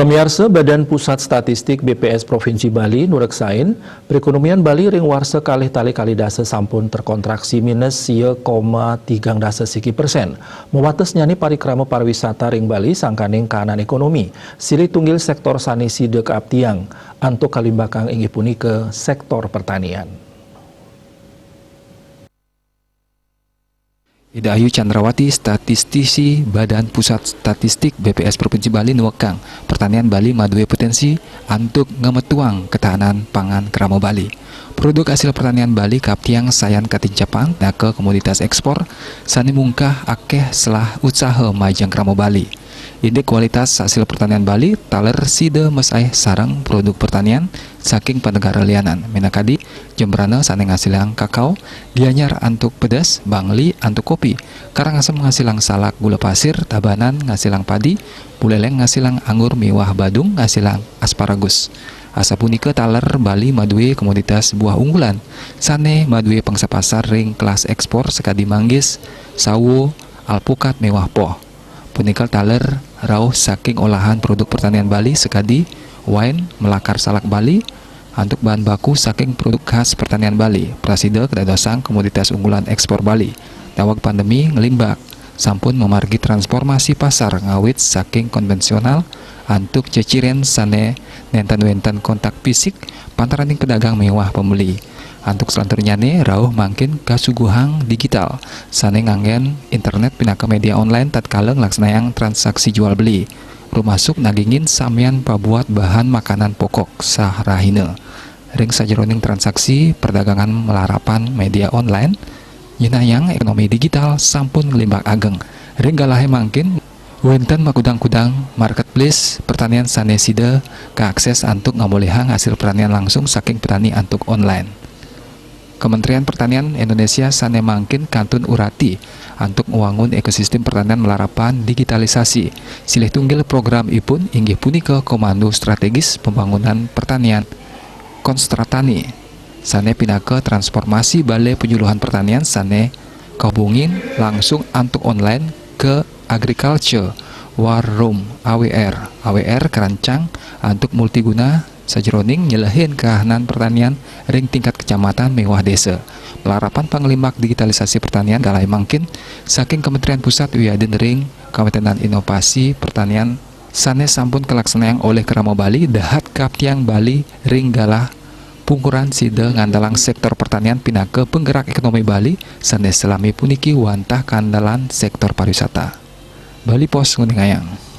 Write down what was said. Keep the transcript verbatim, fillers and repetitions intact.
Pamiarsa, Badan Pusat Statistik B P S Provinsi Bali nureksain, perekonomian Bali ring warsa kalih tali kalih dasa sampun terkontraksi minus sia koma tigang dasa siki persen. Mawates nyane parikrama pariwisata ring Bali sangkaning kahanan ekonomi, silih tunggil sektor sane sida kaaptiang antuk kalimbakang inggih punika sektor pertanian. Ida Ayu Chandrawati, statistisi Badan Pusat Statistik B P S Provinsi Bali nuekang, pertanian Bali madue potensi antuk ngametuang ketahanan pangan krama Bali. Produk hasil pertanian Bali kaaptiang sayan katincepan pinaka komoditas ekspor sane mungkah akeh selah usaha majeng krama Bali. Indik kualitas hasil pertanian Bali taler sida mesaih sareng produk pertanian saking panegara lianan. Minakadi, Jembrana sane ngasilang kakao, Gianyar antuk pedes, Bangli antuk kopi, Karangasem ngasilang salak gula pasir, Tabanan ngasilang padi, Buleleng ngasilang anggur miwah Badung ngasilang asparagus. Asapunika taler Bali madue komoditas buah unggulan sane madue pangsa pasar ring kelas ekspor sakadi manggis, sawo, alpukat miwah poh. Punika taler rauh saking olahan produk pertanian Bali sakadi wain, melakar salak Bali, antuk bahan baku saking produk khas pertanian Bali, prasida kadadosang komoditas unggulan ekspor Bali. Daweg pandemi nglimbak, sampun mamargi transformasi pasar ngawit saking konvensional antuk ceciren sane nenten wenten kontak fisik pantaraning pedagang miwah pembeli. Antuk selanturnyane rauh mangkin kasuguhang digital sane nganggen internet pinaka media online tatkala nglaksanayang transaksi jual beli, rumasuk nagingin samian pabuat bahan makanan pokok saha rahina. Ring sajeroning transaksi perdagangan malarapan media online, nyenayang ekonomi digital sampun nglimbak ageng. Ring galahe mangkin, wenten makudang-kudang marketplace pertanian sane sida kaakses antuk ngamolihang hasil pertanian langsung saking petani antuk online. Kementerian Pertanian Indonesia sane mangkin kantun urati antuk ngwangun ekosistem pertanian malarapan digitalisasi. Silih tunggil program ipun inggih punika Komando Strategis Pembangunan Pertanian, Konstratani, sane pinaka transformasi Balai Penyuluhan Pertanian sane kahubungin langsung antuk online ke Agriculture War Room, A W R. A W R karancang antuk multiguna sajeroning nyelehin kahanan pertanian ring tingkat kecamatan miwah desa. Malarapan panglimbak digitalisasi pertanian galahe mangkin saking Kementerian Pusat wiadin ring Kawetenan Inovasi Pertanian sane sampun kalaksanayang olih Krama Bali dahat kaaptiang Bali ring galah pungkuran sida ngandalang sektor pertanian pinaka penggerak ekonomi Bali sane salami puniki wantah kaandalan sektor pariwisata. Bali Post nguningayang.